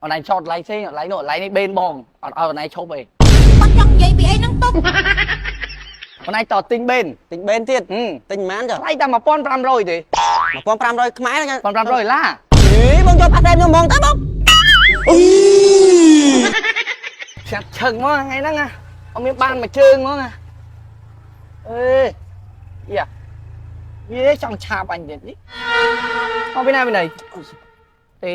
អូនឯងចតឡៃផ្សេងឡៃនោះឡៃនេះបេនបងអត់ឲ្យអូនឯងឈប់ទេ គាត់ចង់និយាយពីអីហ្នឹងទុំ អូនឯងតទិញបេន ទិញបេនទៀត ហឹម ទិញប៉ុន្មានចុះ ថ្លៃតែ1500ទេ 1500ខ្មែរហ្នឹង 1500ដុល្លារ អីបងយកប៉ាសែនខ្ញុំហ្មងតើបងអី ឆាត់ឈឹងមកថ្ងៃហ្នឹងណាអត់មានបានមួយជើងហ្មងណាអេយ៉ាវាចង់ឆាបអញទៀតនេះមកពីណាពីណីទេ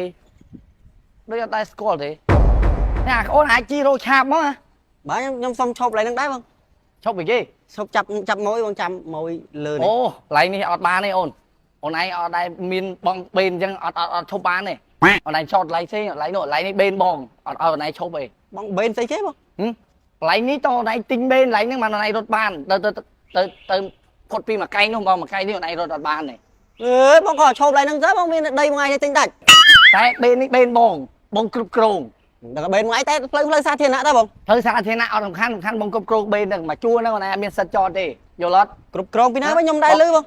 ដូចអត់ដែរស្គាល់ទេណាអូនអាចជីរោឆាបមកណា បាទខ្ញុំសុំឈប់ឡើយហ្នឹងដែរបង ឈប់ពីគេ ឈប់ចាប់ចាប់ម៉ួយបងចាំម៉ួយលើនេះ អូឡៃនេះអត់បានទេអូនអូនឯងអត់ដែរមានបងបេនអញ្ចឹងអត់អត់អត់ឈប់បានទេអូនឯងចតឡៃផ្សេងឡៃនោះឡៃនេះបេនបងអត់ឲ្យអូនឯងឈប់ទេ បងបេនស្អីគេបង ឡៃនេះតអូនឯងទិញបេនឡៃហ្នឹងបានអូនឯងរត់បានទៅទៅទៅទៅផុតពីមួយកែងនោះមកមួយកែងនេះអូនឯងរត់អត់បានទេ អេបងក៏ឈប់ឡើយហ្នឹងទៅបងមានដីមួយថ្ងៃទិញដាច់ តែបេននេះបេនបងបងគ្រប់គ្រង ដល់បេនមួយថ្ងៃតែផ្លូវផ្លូវសាធារណៈដែរបង ផ្លូវសាធារណៈអត់សំខាន់សំខាន់បងគ្រប់គ្រងបេនហ្នឹងមកជួរហ្នឹងអូនឯងអត់មានសិទ្ធចតទេយល់អត់ គ្រប់គ្រងពីណាវិញខ្ញុំដែរលឺបង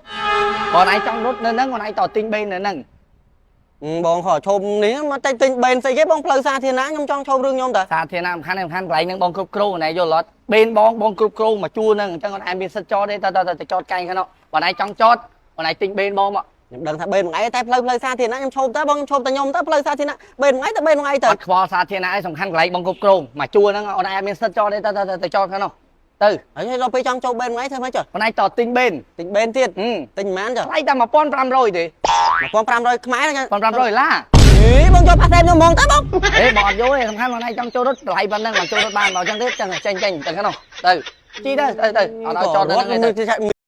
បងឯងចង់រត់នៅហ្នឹងអូនឯងតទិញបេននៅហ្នឹង បងខឈប់នេះមកតែទិញបេនស្អីគេបងផ្លូវសាធារណៈខ្ញុំចង់ឈប់រឿងខ្ញុំតើ សាធារណៈសំខាន់សំខាន់កន្លែងហ្នឹងបងគ្រប់គ្រងអូនឯងយល់អត់បេនបងបងគ្រប់គ្រងមកជួរហ្នឹងអញ្ចឹងអូនឯងមានសិទ្ធចតទេតទៅទៅចតកែងខាងនោះបងឯងចង់ចតអូនឯងទិញបេនបងមក ខ្ញុំដឹងថាបេនមួយថ្ងៃតែផ្លូវផ្លូវសាធារណៈខ្ញុំឈប់តើបងខ្ញុំឈប់តែខ្ញុំតើផ្លូវសាធារណៈបេនមួយថ្ងៃតែបេនមួយថ្ងៃតើ អត់ខ្វល់សាធារណៈឯងសំខាន់កន្លែងបងគ្រប់គ្រងមកជួរហ្នឹងអូនឯងអត់មានសិទ្ធចតទេទៅទៅទៅចតខាងនោះទៅ ហើយដល់ពេលចង់ចូលបេនមួយថ្ងៃធ្វើម៉េចចុះ អូនឯងតទិញបេន ទិញបេនទៀត ហឹម ទិញប៉ុន្មានចុះ ថ្លៃតែ1500ទេ 1500ខ្មែរហ្នឹង 1500ដុល្លារ អីបងយកប៉ាសែនខ្ញុំហ្មងតើបង អេបងអត់យល់ទេសំខាន់បងឯងចង់ចូលរត់តម្លៃប៉ុណ្ណឹងបងចូលរត់បានបើអញ្ចឹងទេចឹងចេញចេញទៅខាងនោះទៅជីទៅទៅទៅអត់ឲ្យចតនៅហ្នឹងទេទៅ ទៅ